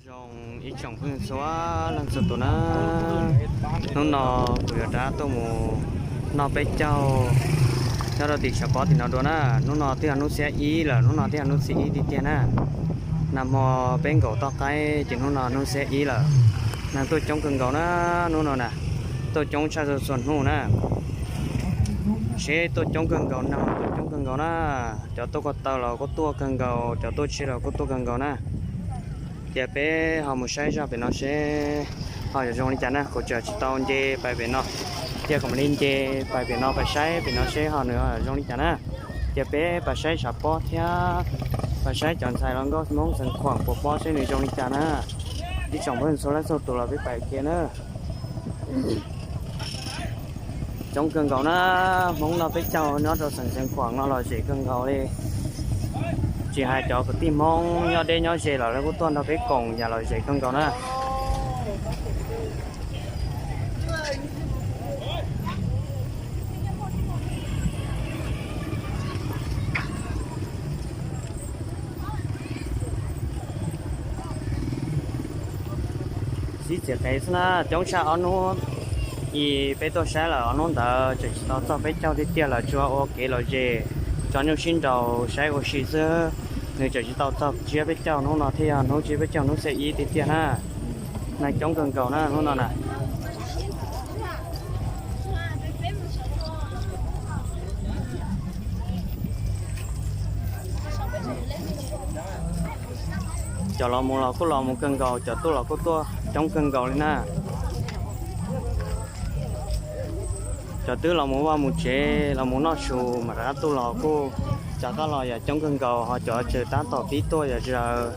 Zoo ib tsoom phooj ywg txhua leej txhua tus na, hnub no kuv yuav rov tuaj mus noj peb caug nyob rau tim tshav pob tim no dua na. Hnub no twb yog hnub xiab ib lawm, hnub no twb yog hnub xiab ib tiag tiag na. Nag hmo peb nkaum toj qaib ces hnub no hnub xiab ib lawm. Neeg tuaj coob kawg nkaus na, hnub no na, tuaj coob tshaj txhua hnub na. Seb tuaj coob kawg nkaus, neeg tuaj coob kawg nkaus na. Cov tuaj ko taw los kuj tuaj kawg nkaus, cov tuaj tsheb los kuj tuaj kawg nkaus na. Ces peb ho mus saib zaj pem no seb ho yuav zoo li cas na. Kuv tseem tsis tau nce pais pem no, cia kuv mam li nce pais pem no pais saib pem no seb ho nws ho zoo li cas na. Ces peb pais saib tshav pob thiab pais saib cov ntxhais hluas nkauj Hmoob Xeev Khuam puas pob seb nws zoo li cas na. Ib tsoom phooj ywg txhua leej txhua tus los peb pais kiag na. Coob kawg nkaus na, Hmoob noj peb caug nyob rau xeev Xeev Khuam no lom zem kawg nkaus li. Tsis hais cov kwv tij Hmoob nyob deb nyob ze los lawv kuj tuaj nrog peb koom yam lom zem kawg nkaus na. Sib txiav qev xwb na, coob tshaj ob hnub ib peb tuaj saib lawm, ob hnub ntawd tseem tsis tau txog peb caug tiag tiag lawm, tsuas ua kev lom zem tso nyuj sib nraus saib ua si xwb. Nws tseem tsis tau txog tsiab peb caug, hnub no thiaj yog hnub tsiab peb caug, hnub xiab ib tiag tiag na. Neeg coob kawg nkaus na hnub no na. Cov los mus los kuj los mus kawg nkaus, cov tuaj los kuj tuaj coob kawg nkaus li na. Cov twb los mus vaj mus tsev los mus noj su mam rov qab tuaj los kuj, cov tab los yam coob kawg nkaus, ho cov tseem tab tom pib tuaj yam zaws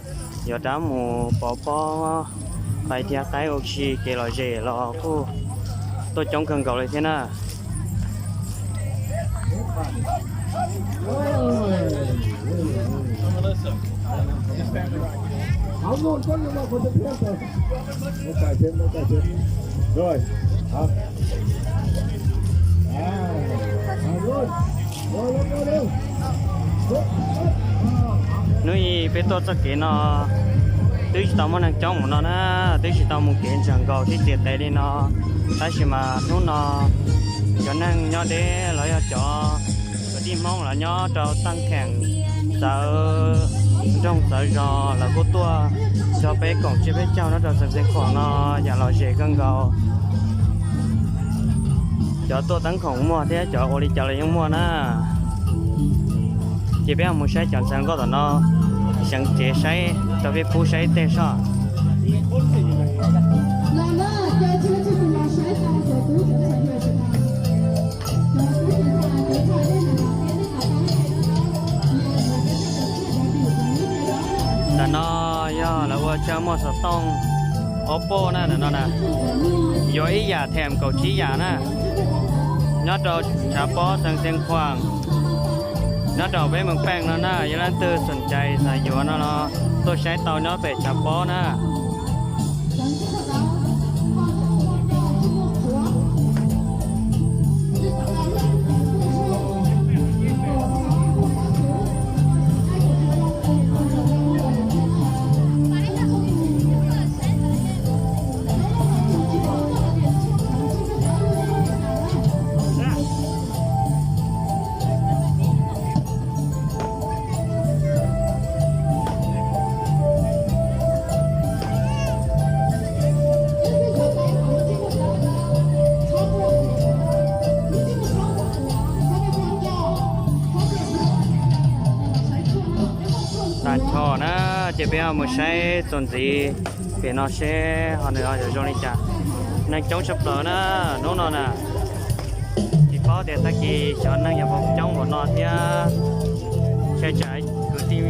yuav rov mus pov pob, pais thiab qaib ua si kev lom zem los kuj tuaj coob kawg nkaus li thiab na. Hnub ib peb tuaj txoj kev no twb tsis tau muaj neeg coob mus no na, twb tsis tau mus kev ntsawg nkaus sib txiav qev li no, tab sis mas hnub no cov neeg nyob deb los yog cov kwv tij Hmoob los nyob rau Tag Kheem txawv nroog txawv zos lawv kuj tuaj nrog peb koom tsiab peb caug nyob rau xeev Xeev Khuam no yam lom zem kawg nkaus. Cov tuaj teeb khoom muaj thiab cov ua li cas los yeej muaj na. Ces peb mus saib cov ntxhais nkauj tom no, seev cev saib rau peb pub saib tej soj. Ntawm no yog lawv ua chaw muag xov tooj Oppo na, ntawm no na, yuav ib yam them kaum tsib yam na. Nyob rau tshav pob xeev Xeev Khuam, nyob rau peb Moos Peej no na, yog leej twg xoom cai xav yuav no los tuaj saib tau nyob pem tshav pob na. Tag nrho na, ces peb ho mus saib txuas ntxiv pem no seb ho nws ho yuav zoo li cas. Neeg coob tshaj plaws na, hnub no na. Tsis paub tias tag kis xyov neeg yuav coob npaum no thiab. Ntshai tsam kwv tij,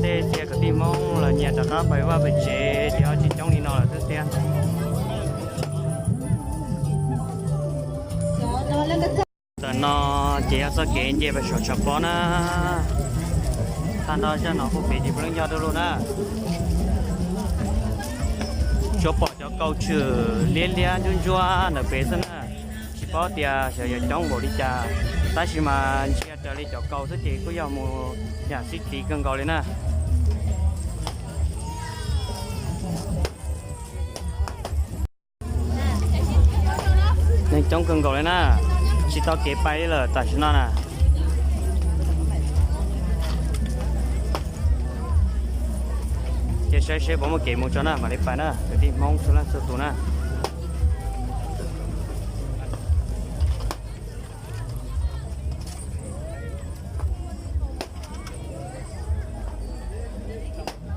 tej ntsia kwv tij Hmoob los nyias rov qab pais vaj pais tsev ces ho tsis coob li no lawm xwb thiab. Ntawm no ces yog txoj kev nce pais saum tshav pob na. Tag nrho zaj no kuj pem ces puav leej yog dua lug na. Tsuas pom cov kaus tshwm liab liab ntsuab ntsuab ntawm pem xwb na. Tsis paub tias xyov yuav coob npaum li cas, tab sis mas ntsia raws li cov kaus xwb ces kuj yog mus yam sib txiv kawg nkaus li na. Coob kawg nkaus li na, tsis tau kev pais li lawm tam sim no na. Ces saib seb puas muaj kev mus tso na mam li pais na kwv tij Hmoob txhua leej txhua tus na.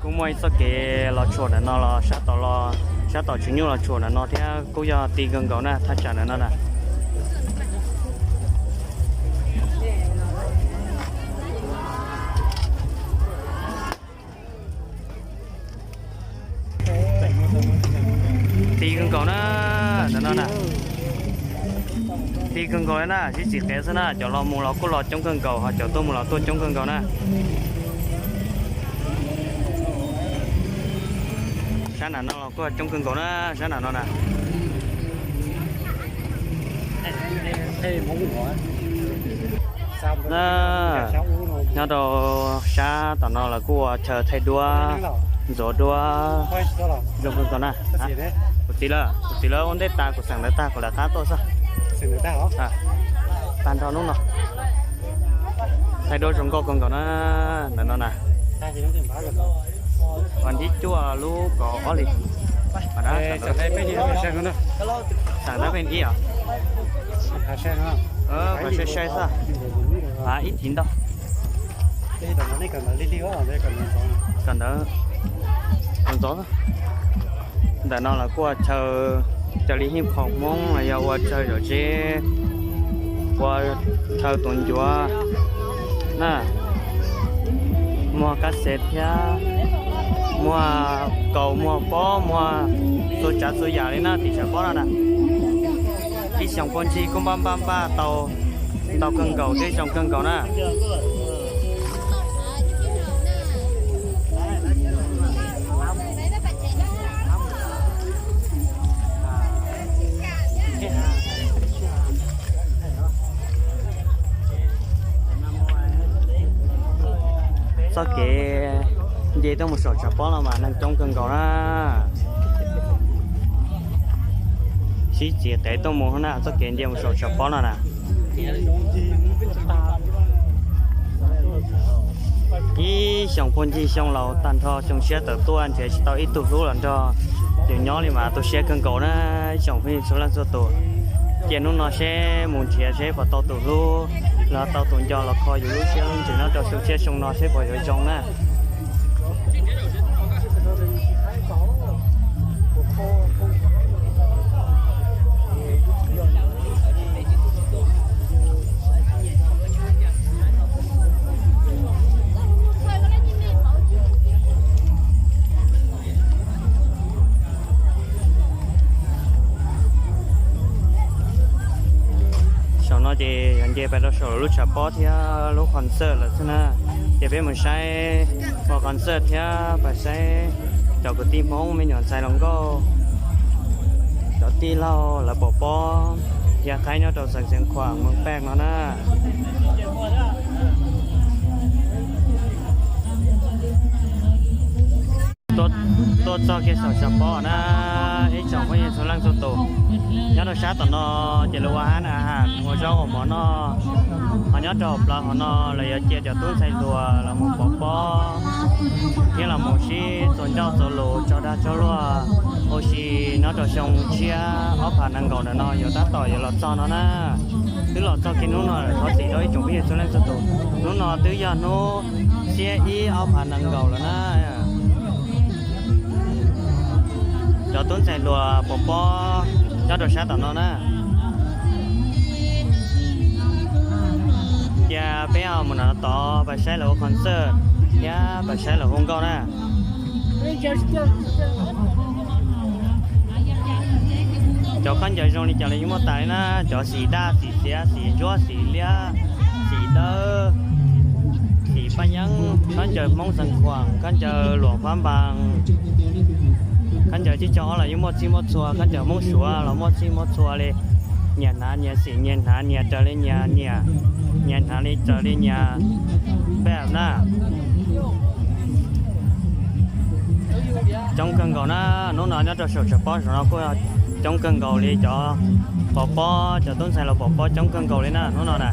Kuj muaj ib txoj kev los tshuam ntawm no los sab tom, sab tom Tswv Nyuj los tshuam ntawm no thiab kuj yog ti kawg nkaus na thaj tsam ntawm no na. Ti kawg nkaus na, ntawm no na. Ti kawg nkaus li na, sib txiv qev xwb na, cov los mus los kuj los coob kawg nkaus, ho cov tuaj mus los tuaj coob kawg nkaus na. Sab nram no los kuj coob kawg nkaus na, sab nram no na. Nyob rau sab tom no lawv kuj ua chaw thaij duab, ntxuav duab zoo kawg nkaus na. Kuv txiv lawv, kuv txiv lawv ua ntej tas, kuv xeem ntawv tag kuv lawv qab tuaj xwb. Tag nrho hnub no thaij duab zoo nkauj kawg nkaus na, ntawm no na. Vas thib cuaj lub kaum ob hlis. Xeem tab pheej ib os, phav sai sai xwb, phav ib thiv ntau. Kawm ntawv, kawm ntxov. Ntawm no lawv kuj ua chaw, raws li hip hop Hmoob los yog ua chaw zom zeb, ua chaw tus ncuav na. Muag kab xev thiab, muag kaus muag pob muag txhua tsav txhua yam li na tim tshav pob no na. Ib xyoos puag ncig kuj npaj npaj npaj tau ntau kawg nkaus thiab zoo kawg nkaus na. Txoj kev nce tuaj mus saum tshav pob no mas neeg coob kawg nkaus na. Sib txiv qev tuaj mus na, txoj kev nce mus saum tshav pob no na. Ib xyoos puag ncig xyoo laus tag nrho xyoo tshiab tawm tuaj nrhiav tsis tau ib tug hlub los nrog yus nyob li mas tu siab kawg nkaus na. Ib tsoom phooj ywg txhua leej txhua tus, cia hnub no seb mus nrhiav seb puas tau tus hlub los tau tus nco los kho yus lub siab lub ntsws nyob rau xyoo tshiab xyoo no seb puas yuav zoo na. Saum no ces yuav nce pais rau saum lub tshav pob thiab lub qhov ntxawj lawm xwb na. Ces peb mus saib ua qhov ntxawj thiab pais saib cov kwv tij Hmoob me nyuam ntxhais hluas nkauj, cov tij laug lawv pov pob ya qaib nyob rau xeev Xeev Khuam Moos Paj no na. Tuaj txog kiag saum tshav pob na, ib tsoom phooj ywg txhua leej txhua tus, nyob rau sab tom no ces lawv ua hab na ha ua zaub ua mov noj, ho nyob rau hauv plawv hauv no lawv yuav cia cov tub ntxhais hluas los mus pov pob thiab los mus sib txuas ncauj txuas lus tso dag tso luag ua si nyob rau xyoo tshiab ob phav nees nkaum ntawm no yuav tab tom yuav los txog no na. Twb los txog kiag hnub no lawm thov txim rau ib tsoom phooj ywg txhua leej txhua tus. Hnub no twb yog hnub xiab ib ob phav nees nkaum lawm na. Cov tub ntxhais hluas pov pob nyob rau sab tom no na. Cia peb ho mus nram tod pais saib lawv ua concert thiab pais saib lawv hu nkauj na. Cov khaub ncaws zoo li cas los yeej muaj tas li na, cov xim daj xim xiav xim ntsuab xim liab xim dawb xim paj yeeb, khaub ncaws Hmoob Xeev Khuam, khaub ncaws Luam Phab Npas, khaub ncaws tsib caug ob los yeej muaj txhij muaj txhua, khaub ncaws Hmoob Suav los muaj txhij muaj txhua li. Nyias hnav nyias xim, nyias hnav nyias raws li nyias nyiam, nyias hnav li raws li nyias npaj na. Coob kawg nkaus na, hnub no nyob rau saum tshav pob saum no kuj coob kawg nkaus li cov Pov pob, cov tub ntxhais los pov pob coob kawg nkaus li na hnub no na.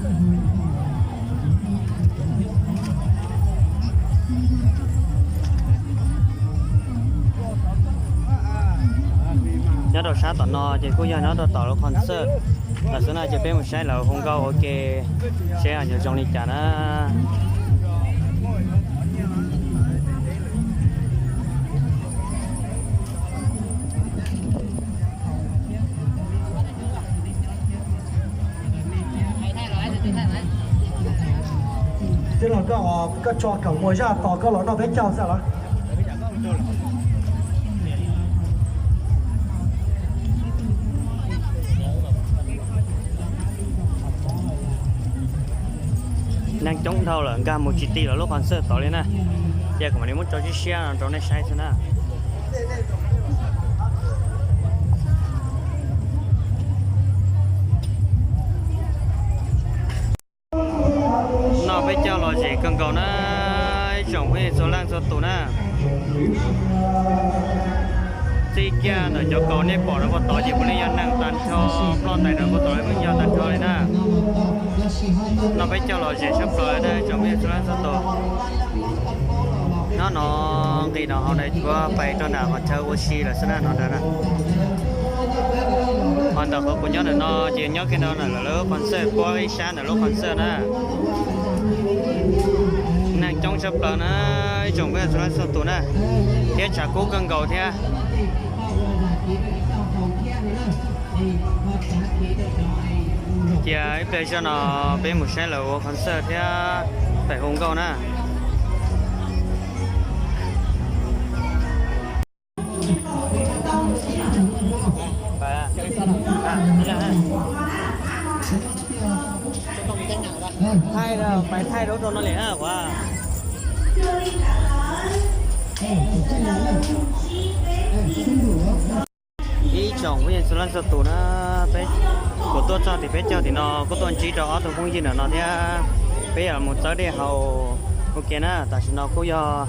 Nyob rau sab tom no ces kuj yog nyob rau tom lub concert lawm xwb na, ces peb mus saib lawv hu nkauj ua ke seb ho yuav zoo li cas na. Tij laug, koj, koj tso kaum muas zaj tos koj los noj peb caug xwb los? Neeg coob dhau lawm, nkag mus tsis ti lawv lub concert tod li na. Ces kuv mam li muab tso tsib siab no rau nej saib xwb na. Noj peb caug lom zem kawg nkaus na, ib tsoom phooj ywg txhua leej txhua tus na. Txij kiag ntawm cov kaus nej pom rau puag tod ces puav leej yog neeg tag nrho, ploj ntais rau puag tod los yeej yog tag nrho li na. Noj peb caug lom zem tshaj plaws na ib tsoom phooj ywg txhua leej txhua tus. Nyob no nqis no hauv no yuav pais rau nram qhov chaw ua si lawm xwb na no ntawd na. Ho ntawm qhov kuv nyob ntawm no ces nyob kiag ntawm lawv lub concert, puab ib sab ntawm lub concert na. Neeg coob tshaj plaws na, ib tsoom phooj ywg txhua leej txhua tus na, thiab tshav kub kawg nkaus thiab. Cia ib pliag zoj no peb mus saib lawv ua concert thiab pem hu nkauj na. Thaij, pais thaij rau no li na. Ib tsoom phooj ywg txhua leej txhua tus na, peb, kuv tuaj txog tim peb caug tim no kuj tuaj ntsib rau ob tug phooj ywg ntawm no thiab. Peb yuav mus txawb dej haus ua ke na. Tam sim no kuj yog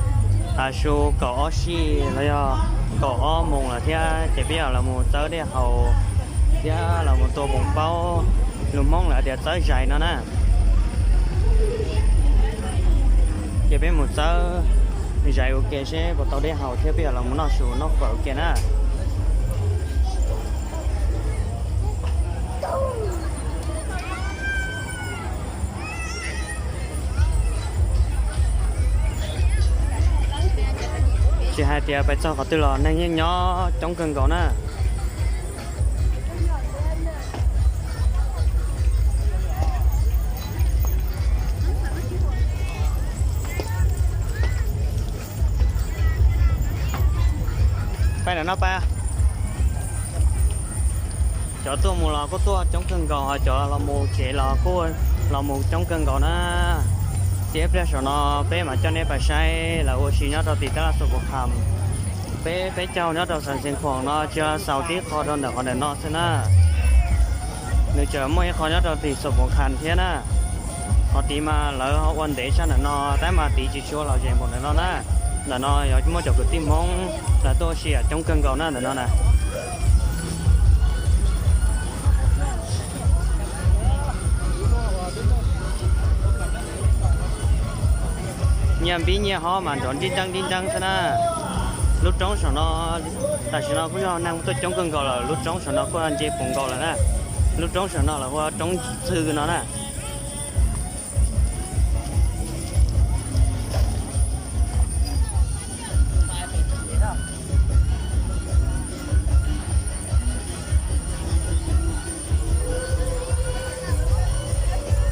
tav su kaum ob sij los yog kaum ob moos lawm thiab, ces peb yuav los mus txawb dej haus thiab los mus tua poos paub, lus Hmoob lawv tias txawb zais no na. Ces peb mus txawb zais ua ke seb puas tau dej haus thiab peb yuav los mus noj su noj fawm ua ke na. Tsis hais tias pais txog qhov twg los neeg yeej nyob coob kawg nkaus na. Peb lam no pab. Cov tuaj mus los kuj tuaj coob kawg nkaus, ho cov los mus tsev los kuj los mus coob kawg nkaus na. Ces ib pliag saum no peb mam coj nej pais saib lawv ua si nyob rau tim tab laj Xus Pus Kham. Peb peb caug nyob rau Xav Xeev Khuam no tsis yog xaus tib qho rau ntawm qhov ntawm no xwb na. Nws tseem muaj ib qho nyob rau tim Xus Pus Kham thiab na. Qhov tid mas lawv ho ua ntev tshaj ntawm no, tab mas tid tsis tshua lom zem npaum ntawm no na. Ntawm no yuav muaj cov kwv tij Hmoob lawv tuaj ua si coob kawg nkaus na ntawm no na. Nyias npib nyias ho mas nrov nrib nreeb nrib nreeb xwb na. Lub roob saum no tam sim no kuj yog neeg tuaj coob kawg nkaus lawm, lub roob saum no kuj nce puv nkaus lawm na. Lub roob saum no lawv hu ua roob Txwj no na.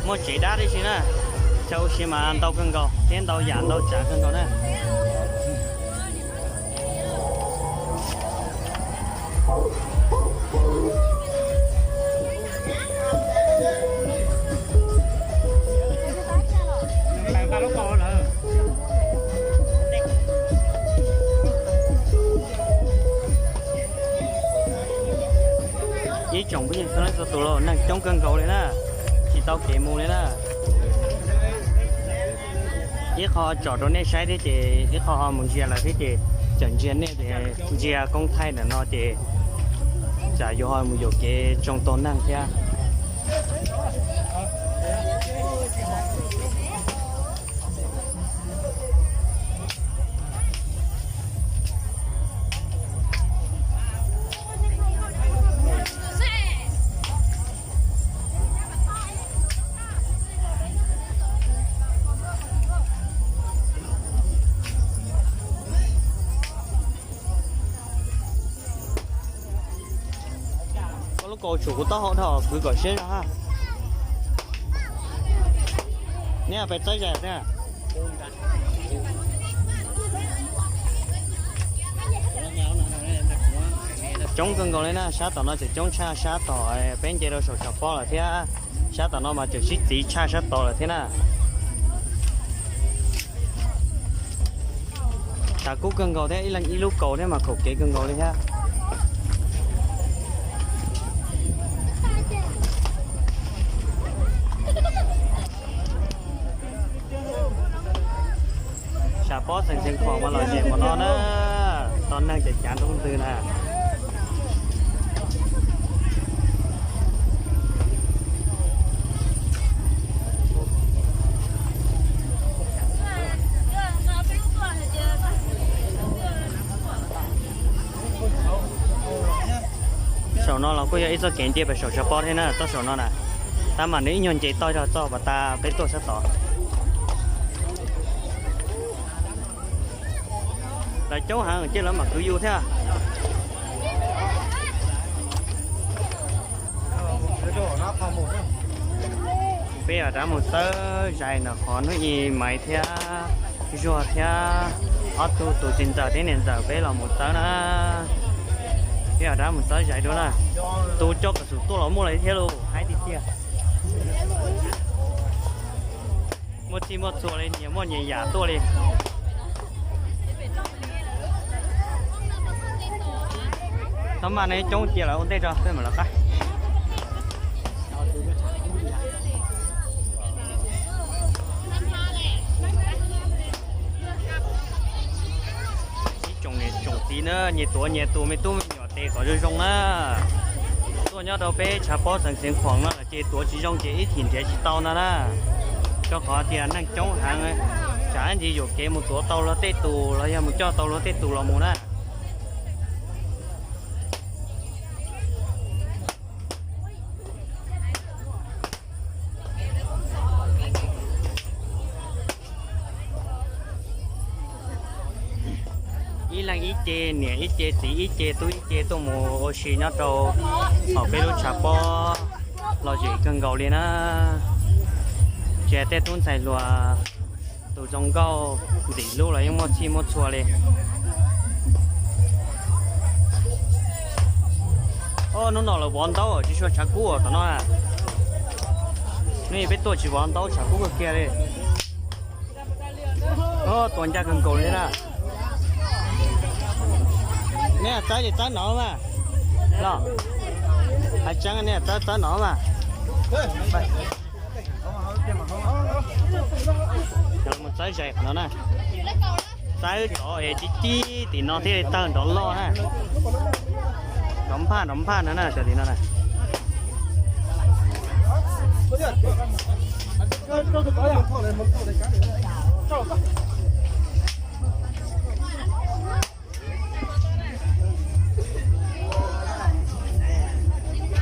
Muaj tsev dab tib si na, chaw ua si mas ntau kawg nkaus thiab ntau yam ntau tsav kawg nkaus na. Ib tsoom phooj ywg txhua leej txhua tus los neeg coob kawg nkaus li na, tsis tau kev mus li na. Ib qho tsom rau nej saib thiab ces ib qho ho mus ntsia lawv thiab ces tseem ntsia nej, ntsia koob thaij ntawm no ces Tsam yuav ho mus yuam kev tsoo tau neeg thiab. Koj lub kaus tshuam kuv taub hau dhau, kwv kom siab zog ha. Neb pes txawb zais na. Coob kawg nkaus li na, sab tom no tseem coob tshaj sab tom peb nce rau saum tshav pob lawm thiab. Sab tom no mas tseem sib txiv tshaj sab tod lawm thiab na. Tshav kub kawg nkaus thiab, ib leeg ib lub kaus thiab mas khaum kev kawg nkaus li thiab. Tshav pob xeev Xeev Khuam mas lom zem npaum no na, tau neeg ces cav nroo ntws na. Saum no los kuj yog ib txoj kev nce pem saum tshav pob thiab na, txoj saum no na. Tab mas nws ib nyuag nce toj zog txoj pas tas peb tuaj sab tod. Lawv coob heev, cia lawv mam kwv yus thiab. Peb ua rov mus txawb zais ntawm qhov hnub i Maiv thiab Zuag thiab ob tug tus txiv ntxawm thiab niam ntxawm peb los mus txawb na. Peb ua rov mus txawb zais dua na. Tus coj kom xum tuaj los muaj li thiab lauj, haib tiag tiag. Muaj txij muaj txhua li, nyias muaj nyias yam tuaj li. Tau mas nej coob cia lawv ua ntej tso peb mam lawv qab. Ib tsoom niam tsoom txiv na, nyias tuav nyias tus me tub me nyuam tes kom zoo zoo na. Tuaj nyob rau peb tshav pob xeev Xeev Khuam no ces tuav tsis zoo ces ib chim nrhiav tsis tau no na. Rau qhov tias neeg coob heev, tsam ib ntsis yuam kev mus tuav tau luag tej tus los yog mus coj tau luag tej tus los mus na. Ib leeg ib ce, niam ib ce, txiv ib ce, tub ib ce tuaj mus ua si nyob rau hauv peb lub tshav pob lom zem kawg nkaus li na. Tsis hais tej tub ntxhais hluas, tus zoo nkauj ntxim hlub los yeej muaj txhij muaj txhua li. Hnub no lawv vov ntaub tsis tshua tshav kub tom no. Hnub i peb tuaj tsis vov ntaub tshav kub kawg kiag li. Tua ncaj kawg nkaus li na. Neb txawb ces txawb no mas. Los, hais tseeb neb txawb txawb no mas. Mus txawb zais qhov no na. Txawb rov es tib tib tim no thiaj li tawg nrov loj na. Nrov nphaj nrov nphaj no na, cov tim no na.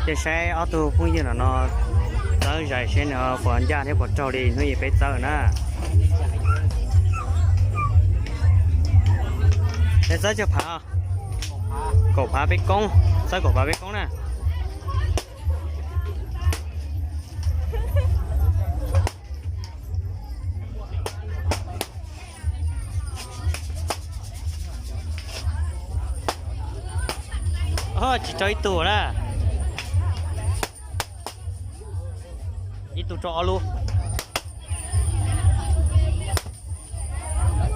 Ces saib ob tug phooj ywg no no txawb zais seb nws puas ncaj thiab puas raug li hnub i peb txawb na. Neb txawb tsawg phav? Kaum phav peb koob, txawb kaum phav peb koob na. Tsis raug ib tug na. Ib tug raug ob lub.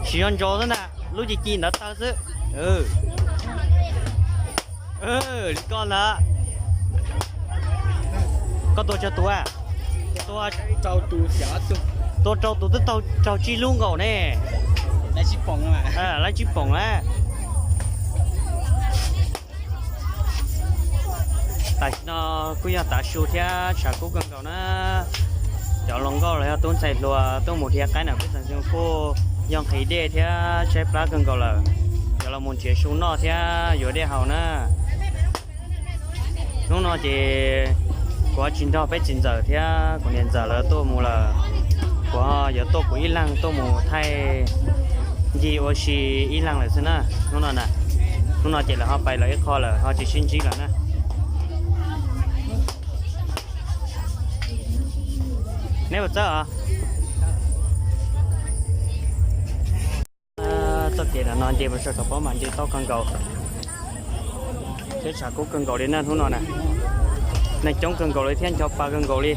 Siv zog ntso xwb ntag, lub ci ci ntawd tawg xwb. Li koj ntag. Koj tua tsawg tus a? Tua, tua rau tus twb tau raug tsib lub nkaus ne. Laib tsib poom na. Tam sim no kuj yog tav su thiab tshav kub kawg nkaus na. Cov hluas nkauj los yog tub ntxhais hluas tuaj mus dhia qaib na peb txawm kuj yog nqhis dej thiab tshaib plab kawg nkaus lawm. Cov los mus nrhiav su noj thiab yuav dej haus na. Hnub no ces kuv tsis nrog peb txiv ntxawm thiab kuv niam ntxawm lawv tuaj mus lawm. Kuv yuav tuaj kuv ib leeg tuaj mus thaij ncig ua si ib leeg lawm xwb na. Hnub no na, hnub no ces lawv ho pais lawv ib qho lawm ho tsis sib ntsib lawm na. Neb puas txawj os? Txoj kev no no nce mus saum tom pob mas nce tau kawg nkaus thiab tshav kub kawg nkaus li na hnub no na. Neeg coob kawg nkaus li thiab ncho pa kawg nkaus li.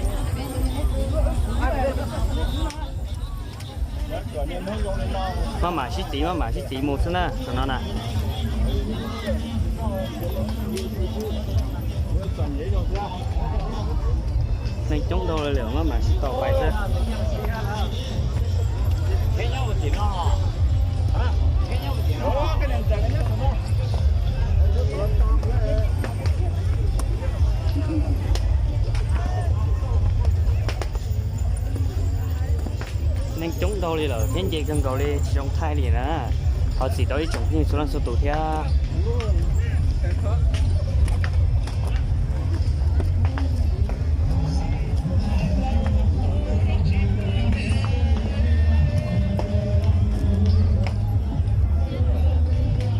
Maj mam sib txiv maj mam sib txiv mus xwb na no na. Neeg coob dhau lawm maj mam sib tau pais xwb. Neeg coob dhau li lawm thiab nce kawg nkaus li tsis zoo thaij li na. Thov txim rau ib tsoom phooj ywg txhua leej txhua tus thiab.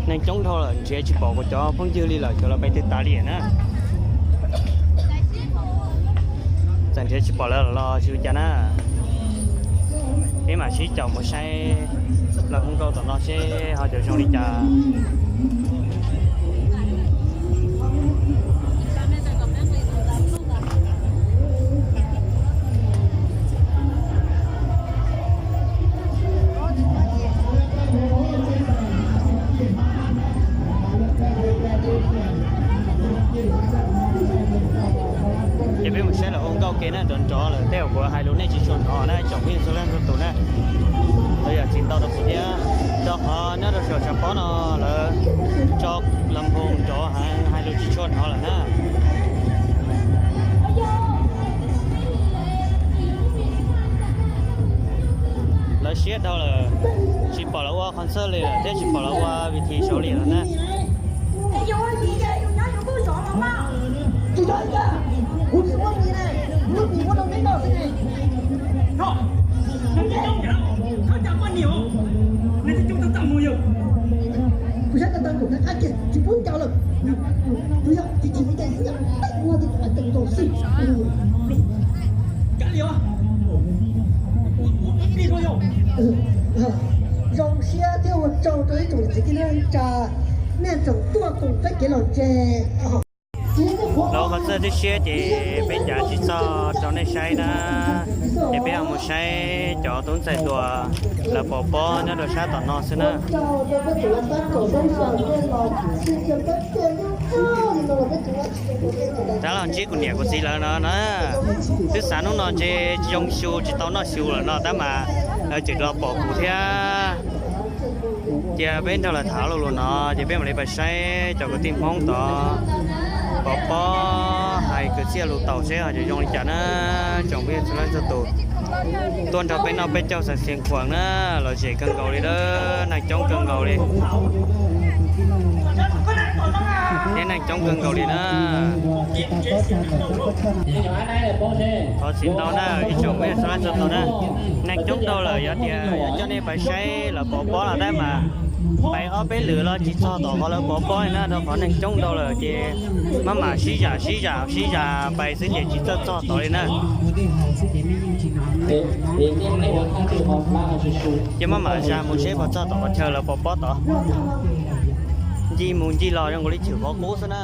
Neeg coob dhau lawm nrhiav tsis pom kuv cov phooj ywg li lawm, cov lawv pais twg tas li na. Txawm nrhiav tsis pom lawv los tsis ua cas na. Peb mam sib caum mus saib lawv hu nkauj tom no seb ho cov zoo li cas. Ces peb mus saib lawv hu nkauj ke na, nrov nrov lawm tej uas kuv hais lus nej tsis tshua hnov na, tsoom phooj ywg txhua leej txhua tus na. Lawv yam tsis tau rau kuv thiab, rau qhov nyob rau saum tshav pob no lawv tso lus nphoos nrov heev hais lus tsis tshua hnov lawm na. Lawv siab dhau lawm, tsis pom lawv ua qhov ntxawg li lawm thiab tsis pom lawv ua vis thi saud li lawm na. Kuv saib tau tau tus nab qab kiag tsis pub ncaws lawm. Tus yog tsis tsis mus ncaws xwb yog teem no tus teem rau xwb. Zoo siab thiab ua tsaug rau ib tsoom niam txiv kwv tij neej tsa, nej tseem tuaj koom peb kev lom zem. Los qhov txawj tib siab ces peb cav tsis txog rau nej saib na, ces peb ho mus saib cov tub ntxhais hluas lawv pov pob nyob rau sab tom no xwb na. Rov los ntsib kuv niam kuv txiv lawv no na, twb xav hnub no ntshe tsis zoo xyu tsis tau noj xyu lawm no tab mas lawv tseem los pom kuv thiab. Cia peb nrog lawv tham lus lus no ces peb mam li pais saib cov kwv tij Hmoob tod pov pob hais kwv txhiaj lus taus seb ho zoo li cas na. Tsoom phooj ywg txhua leej txhua tus, tuaj nrog peb noj peb caug xav xiav khuam na, lom zem kawg nkaus li na, neeg coob kawg nkaus li, thiab neeg coob kawg nkaus li na. Thov txim ntau na ib tsoom phooj ywg txhua leej txhua tus na, neeg coob dhau lawm, yog tias yuav coj nej pais saib lawv pov pob los tab mas pais ob peb lwm los tsis txog tom qhov lawv pov pob li na, rau qhov neeg coob dhau lawm ces maj mam sib zam sib zam sib zam pais xwb ces tsis txawj txog tod li na. Ces maj mam zam mus seb puas txog tom qhov chaw lawv pov pob tod. Ncig mus ncig los zoo nkaus li chwm qhov qub xwb na.